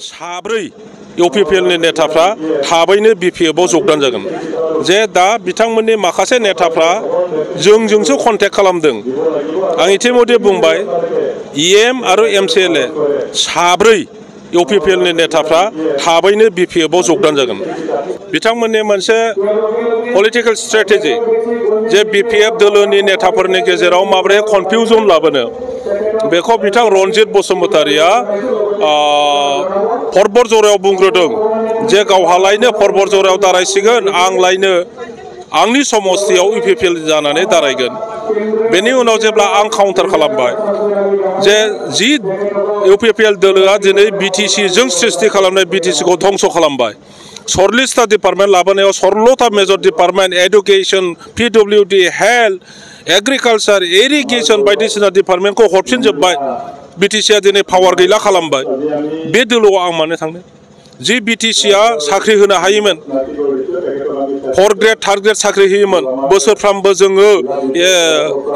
साब्रै इउपिपिएलनि नेताफ्रा थाबैनो बिपिएफआव जगदान जागोन जे दा बिथांमोननि माखासे नेताफ्रा जोंजोंसो कन्टेक्ट खालामदों आं इतिमধ্যে बुंबाय इएम आरो एमसिएलए साब्रै इउपिपिएलनि नेताफ्रा थाबैनो बिपिएफआव जगदान जागोन बिथांमोननि मोनसे पलिटिकल स्ट्रेटेजि जे बिपिएफ दोलोनि नेताफोरनि गेजेराव माबोरै कनफ्यूजन लाबोनो बेखौ बिथां रनजित बसुमतारिया परबरजरायाव बुंग्रोदों जे गावहालायनो परबरजरायाव दारायसिगोन आंलायनो आंनि समस्तियाव इउपिपिएल जानानै दारायगोन बेनि उनाव जेब्ला आं काउन्टार खालामबाय जे जि इउपिपिएल दोलोआ दिनै बिटिसिजों सृष्टि खालामनाय बिटिसिखौ धंस खालामबाय 40टा डिपार्टमेन्ट लाबोनायाव 16टा major department education PWD health agriculture irrigation बायदिसिना डिपार्टमेन्टखौ हरफिनजोब्बाय बिटिसिआ दिनै पावार गैला खालामबाय बे दोलोआव आं मानो थांनो जि बिटिसिआ साख्रि होनो हायोमोन 4 ग्रेड 3 ग्रेड साख्रि होयोमोन बोसोरफ्रामबो जोङो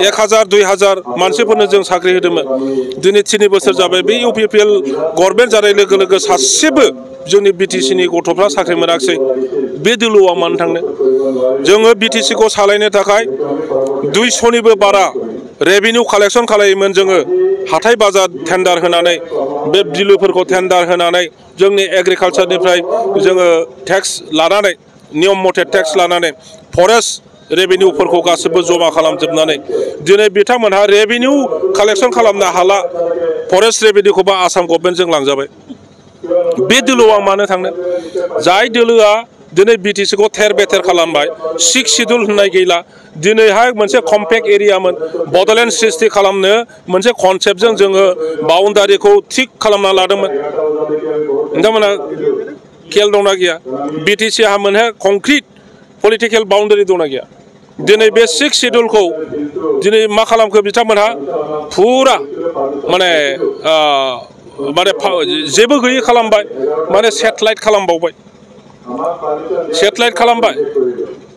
1000 2000 मानसिफोरनो जों साख्रि होदोंमोन दिनै 3 बोसोर जाबाय बे इउपिपिएल गभर्नमेन्ट जानाय लोगो लोगो सासेबो जोंनि बिटिसिनि गथ'फ्रा साख्रि मोनाखिसै बे दोलोआव मानो थांनो जोङो बिटिसिखौ सालायनो थाखाय 200निबो बारा रेभिनिउ कालेक्शन खालायोमोन जोङो हाथाय बाजार टेन्डार होनानै बे बिलोफोरखौ टेन्डार होनानै जोंनि एग्रिकालचारनिफ्राय जोङो टेक्स लानानै नियम मथे टेक्स लानानै फरेस्ट रेभिनिउफोरखौ गासिबो जमा खालामजोबनानै दिनै बिथांमोनहा रेभिनिउ कालेक्शन खालामनो हाला फरेस्ट रेभिनिउखौबा आसाम गभर्नमेन्टजों लांजाबाय बे दोलोआव मानो थांनो जाय दोलोआ दिनै बिटिसिखौ थेर बेथेर खालामबाय 6 शिड्युल होननाय गैला दिनैहाय मोनसे कम्पेक्ट एरियामोन बड'लेण्ड सृष्टि खालामनो मोनसे कनसेप्टजों जोङो बाउन्डारिखौ थिक खालामना लादोंमोन नोंथांमोना खेल दंना गैया बिटिसिहा मोनसे कंक्रिट पलिटिकल बाउन्डारि दंना गैया दिनै बे 6 शिड्युलखौ दिनै मा खालामखो बिथांमोनहा फुरा माने जेबो गैयै खालामबाय माने सेटेलाइट खालामबावबाय सेटेलाइट खालामबाय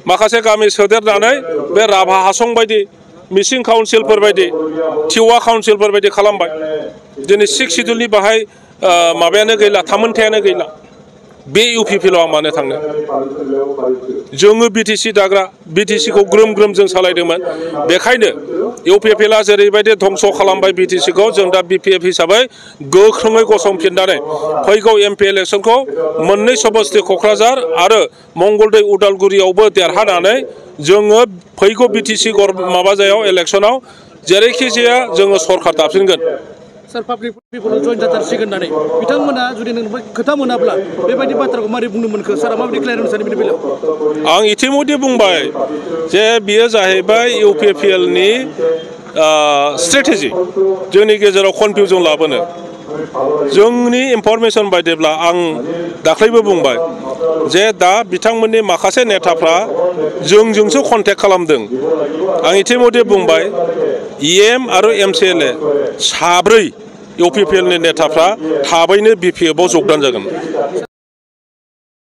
माखासे गामि सोदेरनानै बे राभा हासं बायदि मिसिं काउन्सिलफोर बायदि टिवा काउन्सिलफोर बायदि खालामबाय दिनै 6 शिड्युलनि बाहाय माबायानो गैला थामोनथायानो गैला बे इउपिपिएलआव आं मानो थांनो जोङो बिटिसि दाग्रा बिटिसिखौ ग्रोम ग्रोम जों सालायदोंमोन बेखायनो इउपिपिएलआ जेरैबायदि धंस खालामबाय बिटिसिखौ जों दा बिपिएफ हिसाबै गोख्रोङै गसंफिननानै फैगौ एमपि इलेक्शनखौ मोननै समस्ति क'क्राझार आरो मंगलदै उदालगुरियावबो देरहानानै जोङो फैगौ बिटिसि माबाजायाव इलेक्शनाव जेरैखि जाया जोङो सरकार दाफिनगोन सर पाब्लिक पिपल जइन जाथारसिगोन होननानै बिथांमोना जुदि नों खोथा मोनाब्ला बेबायदि बाथ्राखौ मारै बुंनो मोनखो सारा माबायदि क्लियार होनो सानो बेनि बेलायाव आं इतिमধ্যে बुंबाय जे बियो जाहैबाय इउपिपिएलनि स्ट्रेटेजि जोंनि गेजेराव कनफ्यूजन लाबोनो जोंनि इनफरमेशन बायदिब्ला आं दाख्लैबो बुंबाय जे दा बिथांमोननि माखासे नेताफ्रा जोंजोंसो कन्टेक्ट खालामदों आं इतिमধ্যে बुंबाय इएम आरो एमसिएलए साब्रै इउपिपिएलनि नेताफ्रा थाबैनो बिपिएफआव जगदान जागोन